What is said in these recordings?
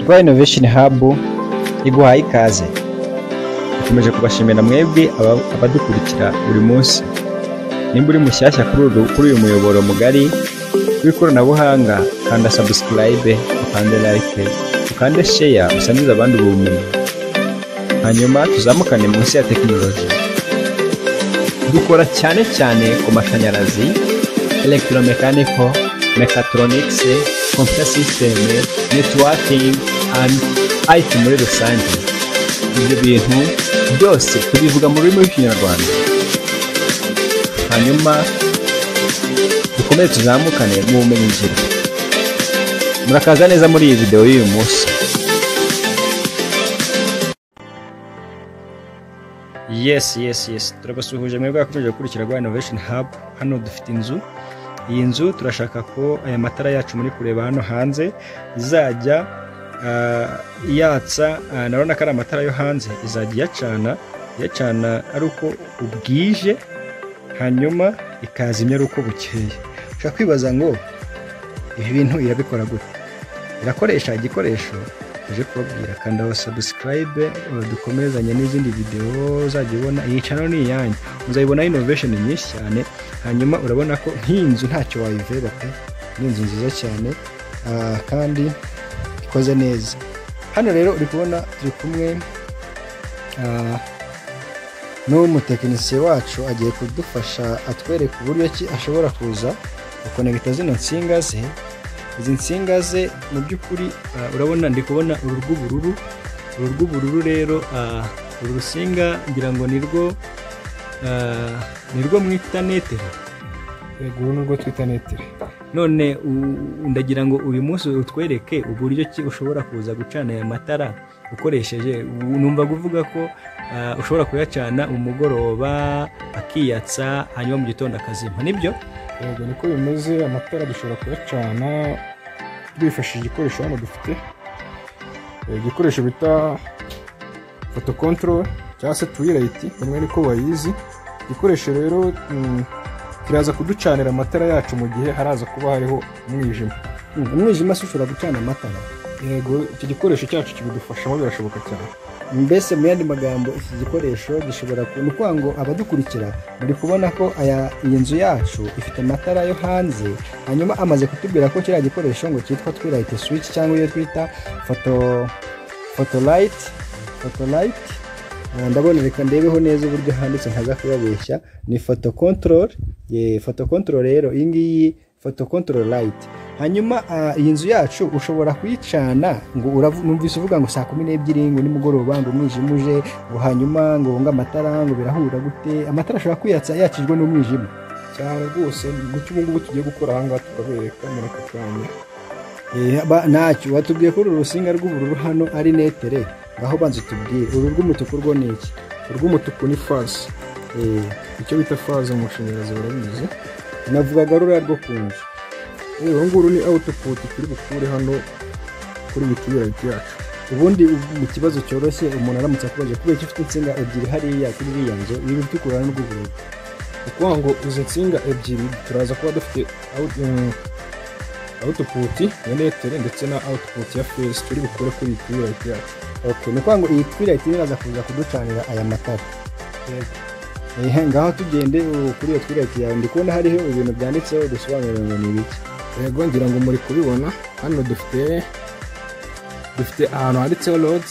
Rwa Innovation Hub iguhaye ikaze. Dukomeje kubashimira mwebwe abadukurikira buri munsi. Nimba uri mushyashya kuri uyu muyoboro mugari w'ikoranabuhanga, kanda subscribe, ukande like, ukande share, usangize abandi ubumenyi. Hanyuma tuzamukane munsi ya tekinoloji. Dukora cyane cyane ku mashanyarazi, electromechanical, mechatronics, computer system, networking and IT muri rusange. Ibyo bintu byose tubivuga mu rurimi rw'Ikinyarwanda. Hanyuma dukomeze tuzamukane mu bumenyingiro. Murakaza neza muri iyi video y'uyu munsi. Yes. Turabasuhuje mwebwe abakomeje gukurikira Rwa Innovation Hub. Hano dufite inzu. Iyi nzu turashaka ko aya matara yacu muri kureba hano hanze izajya yatsa. Narona ko ari amatara yo hanze, izajya iyacana ari uko ubwije, hanyuma ikazimya ari uko bukeye. Ushobora kwibaza ngo ibi bintu irabikora gute? Irakoresha igikoresho tuje kubabwira. Kanda aho subscribe, dukomezanye n'izindi video uzajya ubona. Iyi channel ni iyanyu, uzayibona innovation nyinshi cyane. Hanyuma urabona ko nk'iyi nzu ntacyo wayiveba pe, ni inzu nziza cyane kandi ikoze neza. Hano rero uri kubona turi kumwe n'umutekinisiye wacu, agiye kudufasha atwereka uburyo ki ashobora kuza gukonegita zino nsinga ze. Izi nsinga ze mu by'ukuri urabona, ndi kubona uru rw'ubururu. Uru rw'ubururu rero, uru rusinga ngira ngo nirwo mwita netere. Yego, uru nirwo twita netere. None ndagira ngo uyu munsi utwereke uburyo ki ushobora kuza gucana aya matara ukoresheje. Numva kuvuga ko ushobora kuyacana umugoroba akiyatsa, hanyuma mu gitondo akazima, nibyo? Yego, niko bimeze. Amatara dushobora kuyacana twifashishije igikoresho hano dufite, igikoresho bita photo control cyangwa se twilight, bamwe niko bayizi. Igikoresho rero kiraza kuducanira amatara yacu mu gihe haraza kuba hariho umwijima. Umwijima se ushobora gucana amatara? Yego, iki gikoresho cyacu kibidufashamo, birashoboka cyane. Mbese mu yandi magambo, iki gikoresho gishobora ni ukuvuga ngo abadukurikira muri kubona ko iyi nzu yacu ifite amatara yo hanze. Hanyuma amaze kutubwira ko kiriya gikoresho ngo cyitwa twilight switch, cyangwa iyo twita photo light. Ndabona, reka ndebeho neza uburyo handitse ntaza kubabeshya. Ni photo control. Photo control rero iyi ngiyi photo control light. Hanyuma iyi nzu yacu ushobora kuyicana ngo numvise uvuga ngo saa 12 ngo nimugoroba ngo umwijima uje, ngo hanyuma ngo amatara ngo birahura gute? Amatara ashobora kwiyatsa yakijwe n'umwijima cyane rwose. Nicyo ubu ngubu tugiye gukora aha ngaha, tukabereka muri aka kanya. Ntacyo watubwiye ko uru rusinga rw'ubururu hano ari netere. Ngaho banza utubwire, uru rw'umutuku rwo ni iki? Urw'umutuku ni phase. Icyo bita phase mu mashanyarazi barabizi. Navugaga ruriya rwo ku nzu. Uru nguru ni output turi bukure hano kuri iyi twilight yacu. Ubundi mu kibazo cyoroshye umuntu aramutse akubaje kubera ko ufite insinga ebyiri hariya kuri iriya nzu, ibi bitukura n'urw'ubururu, ni ukuvuga ngo izi nsinga ebyiri turaza kuba dufite output ya netere ndetse na output ya phase turi bukure kuri iyi twilight yacu. Okay, ni ukuvuga ngo iyi twilight iraza kuza kuducanira aya matara. Yego. Ngaho tugende kuri iyo twilight yawe, ndi kubona hariho ibintu byanditseho, dusobanurire ngo ni ibiki. Yego, ngira ngo muri kubibona hano dufite ahantu handitseho load,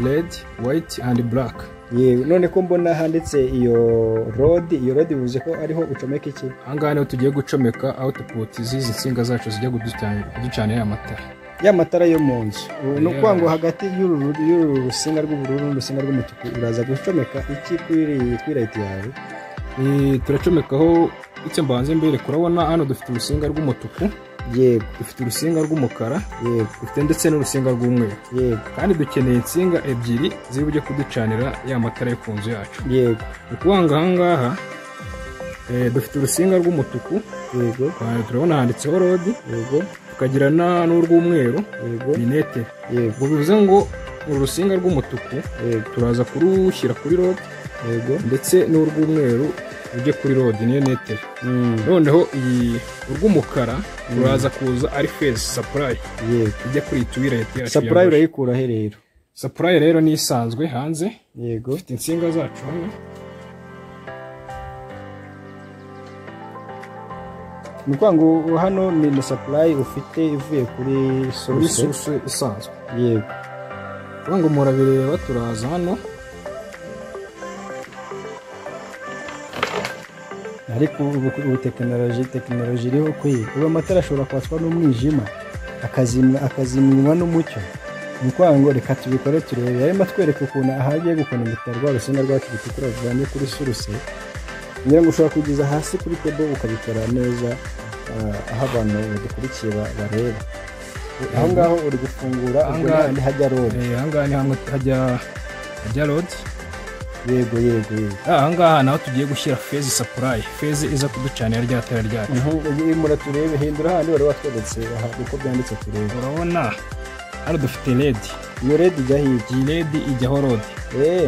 red, white and black. Yewe, none ko mbona handitse iyo load, iyo load bivuze ko ariho ucomeka iki? Aha ngaha niho tugiye gucomeka output z'izi nsinga zacu zijya kuducanira amatara. Ya matara yo mu nzu. Ni ukuvuga ngo hagati y'uru rusinga rw'ubururu n'urusinga rw'umutuku uraza gucomeka iki kuri twilight yawe? Turacomekaho icyo mbanze mbere. Kurabona hano dufite urusinga rw'umutuku, yego, dufite urusinga rw'umukara, yego, dufite ndetse n'urusinga rw'umweru, yego. Kandi dukeneye insinga ebyiri ziri bujye kuducanira ya matara yo ku nzu yacu, yego. Ni ukuvuga ngo aha ngaha dufite urusinga rw'umutuku, yego, turabona handitseho load, yego, tukagira n'urw'umweru, yego, ni netere, yego. Bivuze ngo uru rusinga rw'umutuku yego turaza kurushyira kuri load, yego, ndetse n'urw'umweru ujye kuri load, niyo neutre. Noneho iyi urw'umukara uraza kuza ari phase supply. Yego. Ijya kuri twilight yacu. Supply urayikura he rero? Supply rero ni isanzwe hanze. Yego. Ifite insinga zacu hano. Ni ukuvuga ngo hano ni supply ufite ivuye kuri source. Kuri source isanzwe. Yego. Kuvuga ngo murabireba, turaza hano. Ariko ubu tekinoloji iriho kwe. Ubu amatara ashobora kwatswa n'umwijima, akazimywa n'umucyo. Ni ukuvuga ngo reka tubikore turebe. Yarimo atwereka ukuntu ahagiye gukonekita rwa rusinga rwacu rutukura ruvanye kuri source. Ngira ngo ushobora kugeza hasi kuri table ukabikora neza, aho abantu badukurikiye bareba. Aho ngaho uri gufungura, ubwo ni hajya load. Aha ngaha ni hamwe hajya load. Yego yego yego. Aha ngaha naho tugiye gushyira phase supply, phase iza kuducanira rya tara ryacu. Mura turebe, hindura handi wari watweretse aha uko byanditse turebe. Urabona hano dufite LED. Iyo LED ijya hirya. Iyi LED ijyaho load.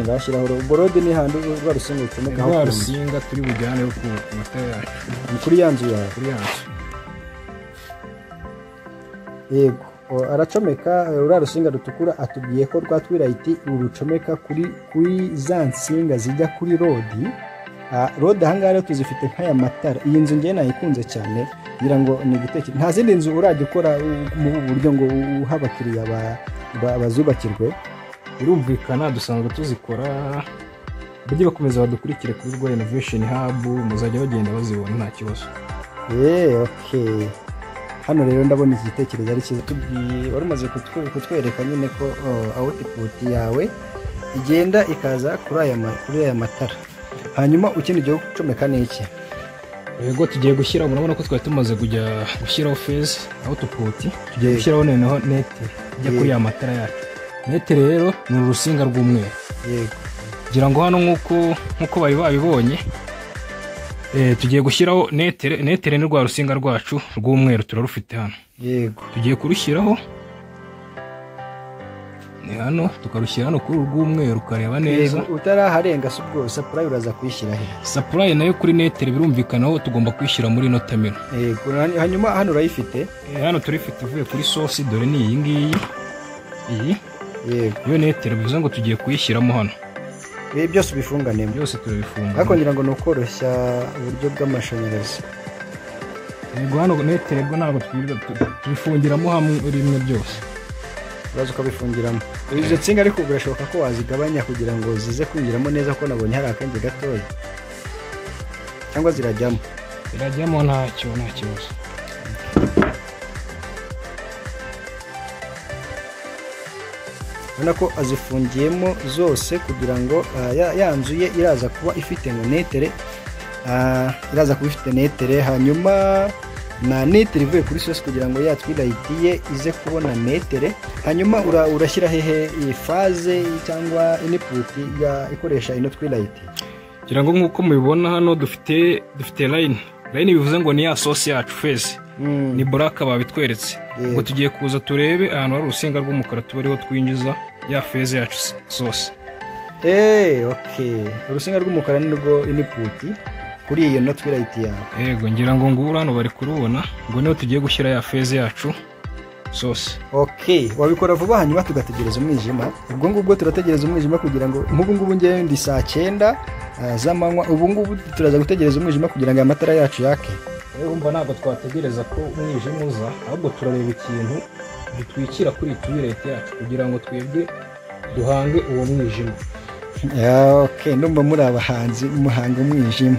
Ngashyiraho load. Ubwo load ni handi rwa rusinga ucomeka aho rwa rusinga turi bujyane ku matara yacu. Ni kuri ya nzu yawe. Kuri ya nzu. Yego. Aracomeka ura rusinga rutukura, atubwiye ko rwa twilight urucomeka kuri za nsinga zijya kuri load. Load aha ngaha rero tuzifite nk'aya matara. Iyi nzu ngiye nayikunze cyane, ngira ngo ni igitekerezo. Nta zindi nzu urajya ukora mu buryo ngo uha abakiriya bazubakirwe. Birumvikana dusanzwe tuzikora, bajye bakomeza badukurikire kuri Rwa Innovation Hub, muzajya bagenda bazibona nta kibazo. Okay. Hano rero ndabona iki gitekerezo ari cyiza. Tubwiye wari umaze kutwereka nyine ko output yawe igenda ikaza kuri aya matara. Hanyuma ukindi ugiye gucomeka ni iki? Yego, tugiye gushyira, murabona ko twari tumaze kujya gushyiraho phase output, tugiye gushyiraho noneho net ijya kuri ya matara yacu. Net rero ni urusinga rw'umweru. Yego. Kugira ngo hano nkuko bari babibonye, tugiye gushyiraho netere. Netere ni rwa rusinga rwacu rw'umweru turarufite hano. Yego. Tugiye kurushyiraho ni hano, tukarushyira hano kuri rw'umweru ukareba neza. Utaraharenga se ubwo supply uraza kuyishyira he? Supply nayo kuri netere birumvikana aho tugomba kuyishyira muri ino terminal. Yego. Hanyuma hano urayifite? Hano turifite ivuye kuri source, dore ni iyi ngiyi. Iyi. Yego. Iyo netere bivuze ngo tugiye kuyishyiramo hano. Ibi byose ubifungane, byose turabifunga. Ariko ngira ngo ni ukoroshya uburyo bw'amashanyarazi. Yego, hano netere bwo ntabwo tubifungiramo hamwe rimwe byose. Uraza ukabifungiramo. Izo nsinga ariko birashoboka ko wazigabanya kugira ngo zize kwinjiramo neza, ko nabonye hari akenge gatoya. Cyangwa zirajyamo. Zirajyamo ntacyo, nta kibazo. Urabona ko azifungiyemo zose kugira ngo ya nzu ye iraza kuba ifite ngo netere, iraza kuba ifite netere, hanyuma na netere ivuye kuri source kugira ngo ya twilight ye ize kubona netere. Hanyuma urashyira hehe phase cyangwa input ya ikoresha ino twilight? Kugira ngo nkuko mubibona hano dufite line. Line bivuze ngo ni ya source yacu phase. Ni black babitweretse. Ngo tugiye kuza turebe ahantu hari urusinga rw'umukara tuba ariho twinjiza ya phase yacu source. Okay. Urusinga rw'umukara ni rwo input kuri iyo no twilight yawe. Yego, ngira ngo nguru hano bari kurubona ngo niho tugiye gushyira ya phase yacu source. Okay, wabikora vuba hanyuma tugategereza umwijima. Ubwo ngubwo turategereza umwijima kugira ngo nk'ubu ngubu ngewe ndi saa 9 z'amanywa, ubu ngubu turaza gutegereza umwijima kugira ngo amatara yacu yake. Urumva ntabwo twategereza ko umwijima uza, ahubwo turareba ikintu gitwikira kuri twilight yacu kugira ngo twebwe duhange uwo mwijima. Okay, ndumva muri abahanzi muhanga umwijima.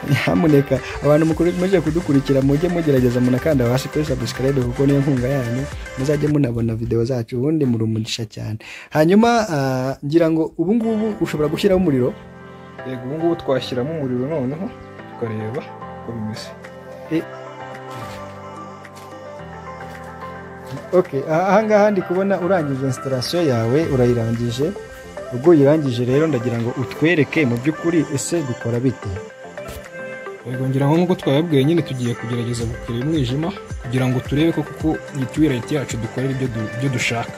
Nyamuneka abantu muje kudukurikira mujye mugerageza munakanda hasi kuri subscribe kuko niyo nkunga yanyu, muzajye munabona video zacu ubundi muri umugisha cyane. Hanyuma ngira ngo ubu ngubu ushobora gushyiraho umuriro. Yego, ubu ngubu twashyiramo umuriro noneho tukareba uko bimeze. Okay, aha ngaha ndi kubona urangije installation yawe, urayirangije. Ubwo uyirangije rero ndagira ngo utwereke mu by'ukuri ese bikora bite. Yego, ngira ngo nkuko twababwiye nyine tugiye kugerageza gukira umwijima kugira ngo turebe ko kuko iyi twilight yacu dukorera ibyo dushaka.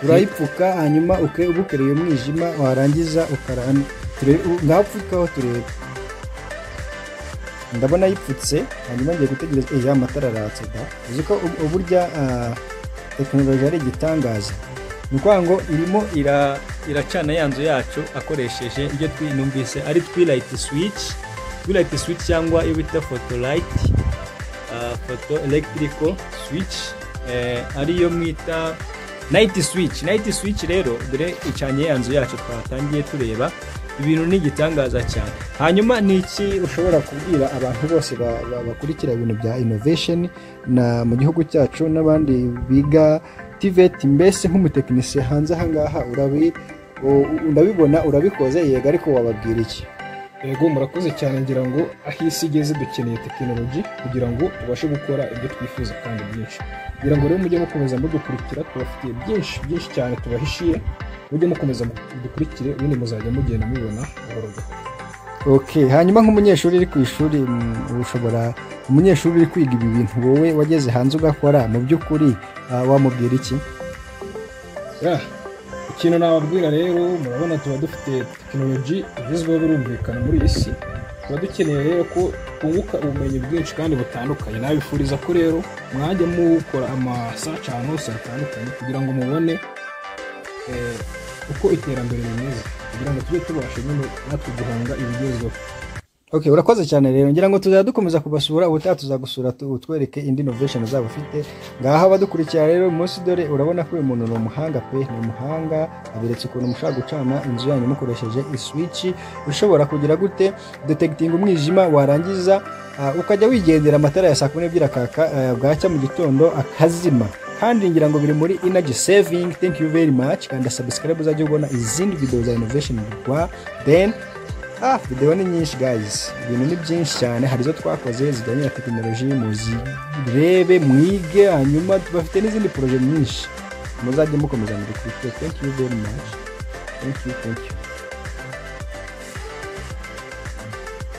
Urayipfuka, hanyuma ubukereye umwijima, warangiza ukarana. Ngapfukaho turebe. Ndabona yipfutse, hanyuma ngiye gutegereza. Ya matara aratse da! Uzi ko uburya tekinoloji ari igitangaza? Ni ukuvuga ngo irimo iracana ya nzu yacu akoresheje ibyo numvise ari twilight switch, twilight switch cyangwa iyo bita photo light, photo electrical switch, ariyo mwita night switch. Night switch rero, dore icanye ya nzu yacu twatangiye tureba. Ibintu ni igitangaza cyane. Hanyuma ni iki ushobora kubwira abantu bose bakurikira ibintu bya innovation na mu gihugu cyacu n'abandi biga TVET, mbese nk'umutekinisiye hanze aha ngaha? Urabibona, urabikoze, yego, ariko wababwira iki? Yego, murakoze cyane. Ngira ngo aho isi igeze dukeneye tekinoloji kugira ngo tubashe gukora ibyo twifuza kandi byinshi. Kugira ngo rero mujye mukomeza mudukurikira, tubafitiye byinshi byinshi cyane tubahishiye. Mujye mukomeza mudukurikire, ubundi muzajya mugenda mubibona buhoro buhoro. Okay, hanyuma nk'umunyeshuri uri ku ishuri, ushobora, umunyeshuri uri kwiga ibi bintu wowe wageze hanze ugakora, mu by'ukuri wamubwira iki? Ya, ikintu nababwira rero, murabona tuba dufite tekinoloji igezweho, birumvikana muri iyi si. Tuba dukeneye rero ko twunguka ubumenyi bwinshi kandi butandukanye. Nabifuriza ko rero mwajya mukora ama search ahantu hose hatandukanye kugira ngo mubone uko iterambere rimeze, kugira ngo tujye tubasha nyine natwe guhanga ibigezweho. Okay, urakoze cyane rero. Ngira ngo tuzajya dukomeza kubasura. Ubutaha tuzagusura, utwereke indi innovation uzaba ufite. Ngaho abadukurikira rero umunsi, dore urabona ko uyu muntu ni umuhanga pe, ni umuhanga. Aberetse ukuntu mushobora gucana inzu yanyu mukoresheje iswitch ushobora kugira gute detecting umwijima, warangiza ukajya wigendera, amatara ya saa 12 akaka, bwacya mu gitondo akazima. Kandi ngira ngo biri muri energy saving. Thank you very much. Kanda subscribe uzajya ubona izindi video za Innovation Rwa. Then video ni nyinshi guys, ibintu ni byinshi cyane. Hari izo twakoze zijyanye na tekinoloji, muzirebe mwige. Hanyuma bafite n'izindi projet nyinshi, muzajye mukomeza mudukurikire. Thank you very much, thank you, thank you.